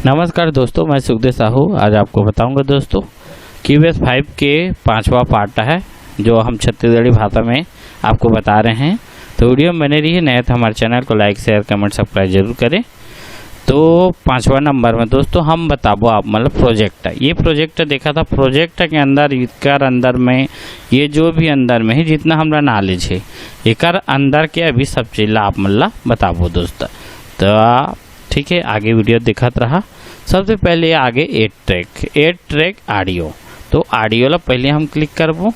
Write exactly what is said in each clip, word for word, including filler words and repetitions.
नमस्कार दोस्तों, मैं सुखदेव साहू। आज आपको बताऊंगा दोस्तों, क्यूबेस फाइव के पांचवा पार्ट है, जो हम छत्तीसगढ़ी भाषा में आपको बता रहे हैं। तो वीडियो में बने रहिए, नए तो हमारे चैनल को लाइक, शेयर, कमेंट, सब्सक्राइब जरूर करें। तो पांचवा नंबर में दोस्तों हम बताबो आप, मतलब, प्रोजेक्ट, ये प्रोजेक्ट देखा था, प्रोजेक्ट के अंदर, इसकर अंदर में, ये जो भी अंदर में है, जितना हमरा नॉलेज है, एकर अंदर के अभी सब चीज ला आप मन ला बताबो दोस्त। तो ठीक है, आगे वीडियो दिखत रहा। सबसे पहले आगे add track, add track audio. तो ऑडियो ला पहले हम क्लिक करबो।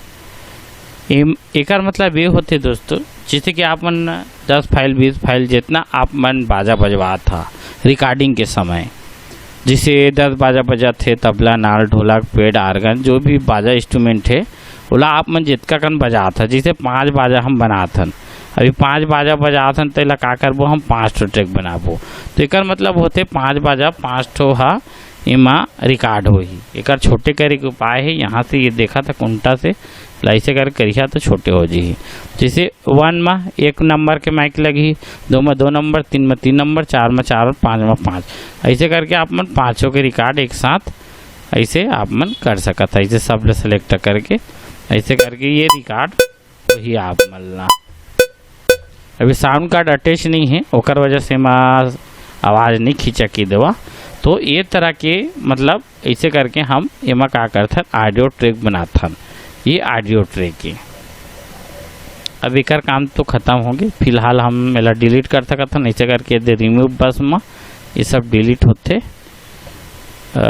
एम-, एकर मतलब ये होथे दोस्तों, जैसे कि आप मन दस फाइल, बीस फाइल, जितना आप मन बाजा बजवात हा रिकॉर्डिंग के समय, जैसे दस बाजा बजात हे, तबला, नाल, ढोलक, पैड, आर्गन, जो भी बाजा इंस्ट्रूमेंट है, ओला आप मन जितका कन बजात हा, जैसे पांच बाजा हम बनात हन, अभी पांच बाजा बजात हन, तो एला का करबो, हम पांच ठो ट्रैक बनाबो। तो एकर मतलब होथे पांच बाजा पांच ठो हा एमा रिकॉर्ड होही। एकर छोटे करे के उपाय है, यहाँ से ये देखा था कुंटा से, ला ऐसे कर करिहा तो छोटे हो जाही। जैसे वन मा एक नंबर के माइक लगही, दो मा दो नंबर, तीन मा तीन नंबर, चार मा चार और पाँच मा पाँच। ऐसे करके आप मन पाँचों के रिकॉर्ड एक साथ ऐसे आप मन कर सकत है। ऐसे सब ल सेलेक्ट करके, ऐसे करके ये रिकॉर्ड वही आप मन ला। अभी साउंड कार्ड अटैच नहीं है, ओकर वजह से एमा आवाज़ नहीं खींचा की देवा। तो ये तरह के, मतलब, ऐसे करके हम एमा का करथन, ऑडियो ट्रैक बनाथन। ये ऑडियो ट्रैक है। अब एकर काम तो खत्म हो गए, फिलहाल हम एला डिलीट कर सकत हन। ऐसे करके दे रिमूव बस मा ये सब डिलीट होथे,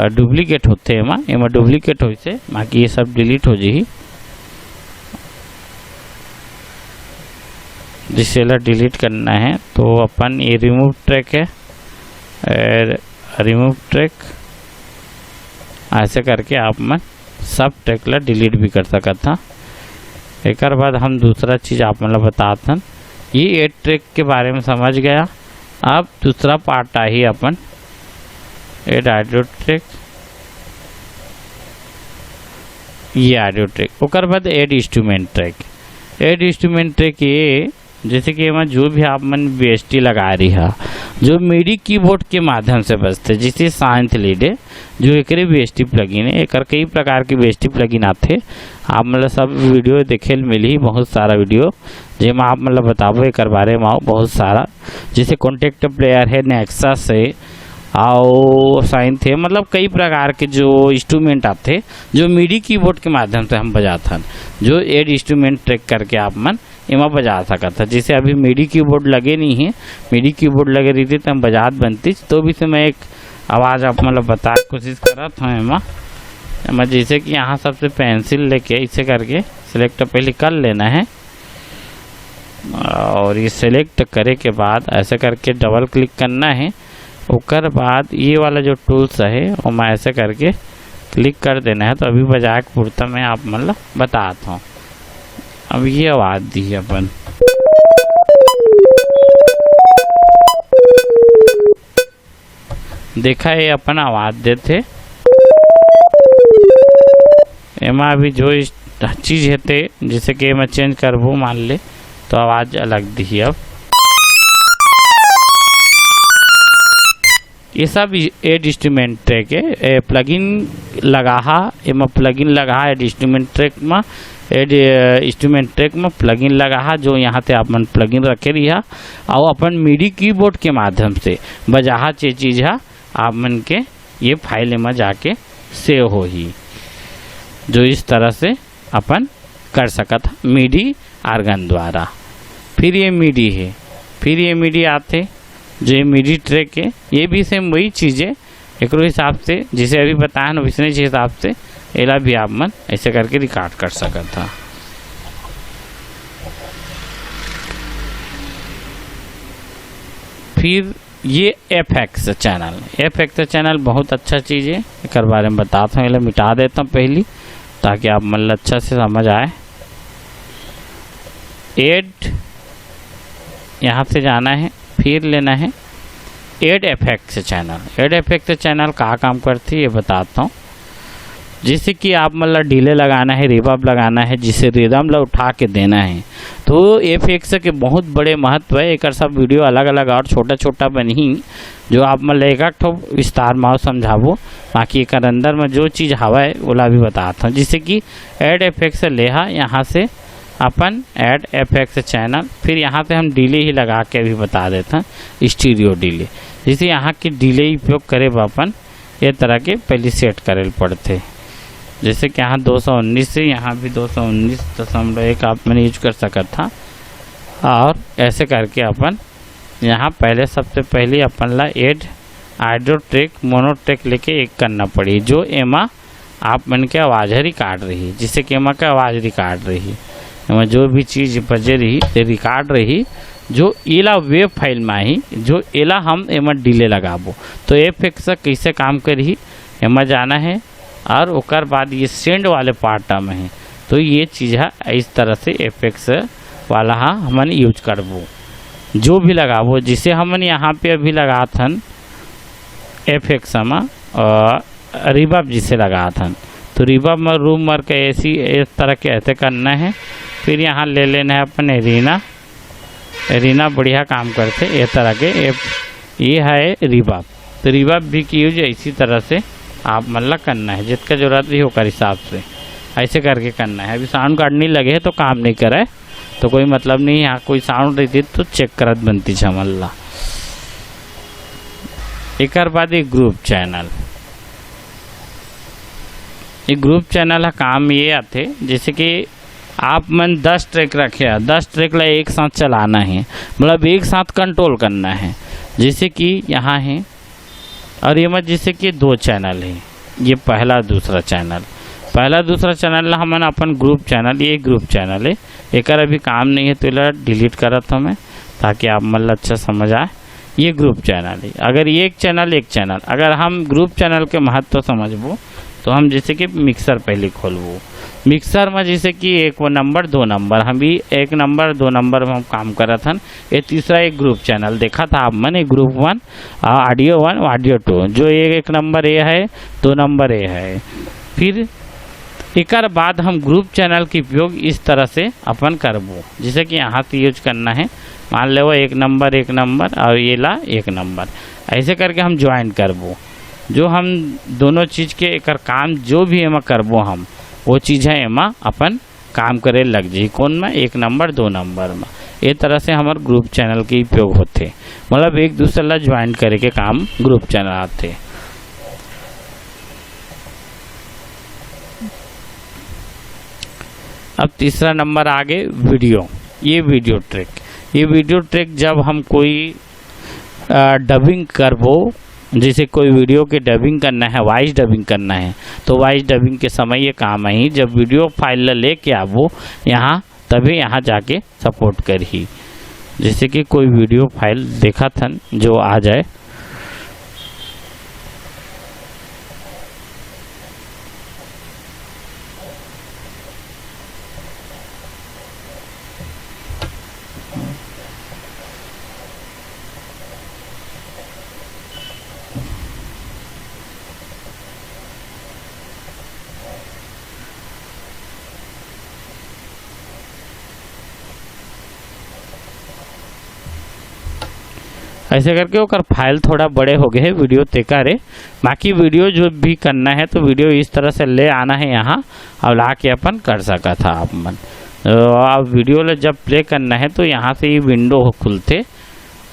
डुप्लीकेट होथे एमा, एमा डुप्लीकेट होइसे, बाकी ये सब डिलीट हो जाही। जिसे एला डिलीट करना है तो अपन ये रिमूव ट्रैक है, रिमूव ट्रैक, ऐसे करके आप मन सब ट्रैक ला डिलीट भी कर सकत हा। एकर बाद हम दूसरा चीज़ आप मन ला बतात हन, ये ऐड ट्रैक के बारे में समझ गया। अब दूसरा पार्ट आही अपन ऐड ऑडियो ट्रैक, ये ऑडियो ट्रैक, ओकर बाद add instrument track. Add instrument track ये, जैसे कि एमा जो भी आप मन वीएसटी लगा रही है, जो मिडी कीबोर्ड के माध्यम से बजथे, जैसे साइंथ लीड है, जो एकरे वीएसटी प्लगइन है, एकर कई प्रकार के वीएसटी प्लगइन आथे। आप मन ला सब वीडियो देखे ल मिलही, बहुत सारा वीडियो, जेमा आप मन ला बताबो एकर बारे में, बहुत सारा, जैसे कॉन्टैक्ट प्लेयर है, नेक्सस है, और साइंथ है, मतलब कई प्रकार के जो इंस्ट्रूमेंट आथे, जो मिडी कीबोर्ड के माध्यम से हम बजाथन, जो ऐड इंस्ट्रूमेंट ट्रैक करके आप मन एमा बजा सकत ह। जैसे अभी मिडी कीबोर्ड लगे नहीं है, मिडी कीबोर्ड लगे रहिते त हम बजात बनतीच, तो भी से मैं एक आवाज़ आप मन ला बताए के कोशिश करत हूँ एमा। एमा जैसे कि यहाँ सबसे पेंसिल लेके ऐसे करके सेलेक्ट पहले कर लेना है, और ये सेलेक्ट करे के बाद ऐसे करके डबल क्लिक करना है। ओकर बाद ये वाला जो टूल्स है, ओमा ऐसे करके क्लिक कर देना है। तो अभी बजाए के पुरता मैं आप मन ला बतात हूँ। अब ये आवाज़ दी अपन, देखा, ये अपन आवाज़ देथे। एमा अभी जो इस चीज़ हेते, जैसे कि एमा चेंज करबो, मान ले, तो आवाज़ अलग दिही। अब ये सब ऐड इंस्ट्रूमेंट ट्रैक है, ए, प्लगइन लगाहा, एमा प्लगइन लगाहा ऐड इंस्ट्रूमेंट ट्रैक मा, ऐड, ए, इंस्ट्रूमेंट ट्रैक मा प्लगइन लगाहा, जो यहाँ ते आप मन प्लगइन रखे रहिहा, और अपन मिडी कीबोर्ड के माध्यम से बजाहा, ये चीज़ हा आप मन के ये फाइल में जाके सेव होही, जो इस तरह से अपन कर सकत हा मिडी आर्गन द्वारा। फिर ये मिडी है, फिर ये मिडी आथे, जो ये मिडी ट्रैक है, ये भी सेम वही चीज़ है। एकरो हिसाब से, जैसे अभी बताया ना, वैसने हिसाब से एला भी आप मन ऐसे करके रिकॉर्ड कर सकत हा। फिर ये एफएक्स चैनल, एफएक्स चैनल बहुत अच्छा चीज़ है, एकर बारे में बतात हूँ। एला मिटा देता हूँ पहली, ताकि आप मन ला अच्छा से समझ आए। ऐड यहाँ से जाना है, फिर लेना है add FX channel. Add FX channel का काम करथे, ये बतात हूँ। जैसे कि आप मन ला डिले लगाना है, रिवर्ब लगाना है, जिसे रिदम ला उठा के देना है, तो एफएक्स के बहुत बड़े महत्व है। एकर सब वीडियो अलग-अलग और छोटा-छोटा बनही, जो आप मन ला एक-एक ठो विस्तार म समझाबो। बाकी एकर अंदर म जो चीज हवय, ओला भी बतात हंव। जैसे कि ऐड एफएक्स ले हा, यहाँ से अपन ऐड एफएक्स चैनल, फिर यहाँ से हम डिले ही लगा के भी बता देथन, स्टीरियो डिले। जैसे यहाँ के डिले उपयोग करे बर अपन ये तरह के पहली सेट करे ल पड़थे। जैसे कि यहाँ दो सौ उन्नीस से यहाँ भी दो सौ उन्नीस दशमलव एक आप मन यूज कर सकत हा। और ऐसे करके अपन यहाँ पहले, सबसे पहले अपन ला add audio track, mono track लेके एक करना पड़ी, जो एमा आप मन के आवाज़ ह रिकॉर्ड रही, जिससे कि एमा के आवाज़ रिकॉर्ड रही, एमा जो भी चीज़ बजे रही, ते रिकॉर्ड रही, जो एला वेव फाइल में आही, जो एला हम एमा डिले लगाबो। तो एफएक्स कइसे काम करही, एमा जाना है। और ओकर बाद ये सेंड वाले पार्ट में है, तो ये चीज़ है, इस तरह से एफएक्स वाला हा हमन यूज करबो। जो भी लगाबो, जिसे हमन यहाँ पे अभी लगात हन एफएक्स में, अ, रिवर्ब जिसे लगात हन, तो रिवर्ब में रूम वर्क ऐसी, इस तरह के ऐसे करना है। फिर यहाँ ले लेना है अपन एरिना, एरिना बढ़िया काम करथे। ये तरह के एप, ये है रिवर्ब। तो रिवर्ब भी की यूज इसी तरह से आप मन ला करना है, जितका जरूरत रही ओकर हिसाब से ऐसे करके करना है। अभी साउंड कार्ड नहीं लगे है तो काम नहीं करे, तो कोई मतलब नहीं। यहाँ कोई साउंड रही तो चेक करत बनती हमन ला। एकर बाद एक ग्रुप चैनल, एक ग्रुप चैनल का काम ये आथे, जैसे कि आप मन दस ट्रैक रखे हैं, दस ट्रैक ला एक साथ चलाना है, मतलब एक साथ कंट्रोल करना है। जैसे कि यहाँ है, और ये मत, जैसे कि दो चैनल है, ये पहला दूसरा चैनल, पहला दूसरा चैनल ला हमन अपन ग्रुप चैनल, ये ग्रुप चैनल है, एकर अभी काम नहीं है, तो एला डिलीट करत हमें, ताकि आप मन ला अच्छा समझ आए। ये ग्रुप चैनल है। अगर ये एक चैनल, एक चैनल, अगर हम ग्रुप चैनल के महत्व समझबो, तो हम जैसे कि मिक्सर पहले खोलबो। मिक्सर में जैसे कि एक वो नंबर, दो नंबर, हम भी एक नंबर, दो नंबर में हम काम करत हन। ये तीसरा एक ग्रुप चैनल देखा था आप मन, एक group one, audio one, audio two, जो ये एक नंबर ये है, दो नंबर ये है। फिर एकर बाद हम ग्रुप चैनल के उपयोग इस तरह से अपन करबो, जैसे कि यहाँ से यूज करना है, मान लेवो एक नंबर, एक नंबर और ये ला एक नंबर, ऐसे करके हम ज्वाइन करबो। जो हम दोनों चीज़ के एकर काम जो भी एमा करबो हम, वो चीज़ है एमा अपन काम करे लग जाही। कौन में? एक नंबर, दो नंबर में। ये तरह से हमर ग्रुप चैनल के उपयोग होथे, मतलब एक दूसरे ला ज्वाइन करे के काम ग्रुप चैनल आथे। अब तीसरा नंबर आगे वीडियो। ये वीडियो ट्रैक, ये वीडियो ट्रैक जब हम कोई, अ, डबिंग करबो, जैसे कोई वीडियो के डबिंग करना है, वॉइस डबिंग करना है, तो वॉइस डबिंग के समय ये काम आही। जब वीडियो फाइल ला लेके आबो यहाँ, तभी यहाँ जाके सपोर्ट करही। जैसे कि कोई वीडियो फाइल देखत हन जो आ जाए, ऐसे करके ओकर फाइल थोड़ा बड़े हो गए हे वीडियो, तेकर ए। बाकी वीडियो जो भी करना है तो वीडियो इस तरह से ले आना है यहाँ, और ला के अपन कर सकत हा आप मन। तो आप वीडियो ला जब प्ले करना है तो यहाँ से ये विंडो खुलथे।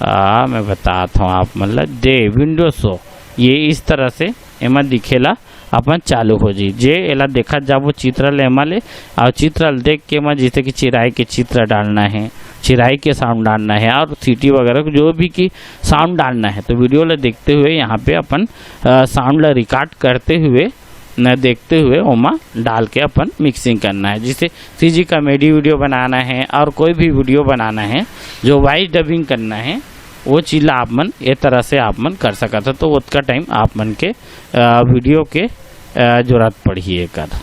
आ, मैं बतात हूँ आप मन ला, दे विंडो शो, ये इस तरह से एमा दिखेला, अपन चालू हो जी। जे एला देखत जाबो चित्र ल एमा ले, और चित्र ल देख के एमा जैसे कि चिराई के चित्र डालना है, चिराई के साउंड डालना है और सीटी वगैरह जो भी की साउंड डालना है, तो वीडियो ला देखते हुए यहाँ पे अपन, अ, साउंड ला रिकॉर्ड करते हुए न देखते हुए ओमा डाल के अपन मिक्सिंग करना है। जैसे सीजी कॉमेडी वीडियो बनाना है और कोई भी वीडियो बनाना है जो वॉइस डबिंग करना है, वो चीज़ ला आप मन ये तरह से आप मन कर सकत हो। तो ओतका टाइम आप मन के, अ, वीडियो के, अ, जरूरत पड़ही एकर।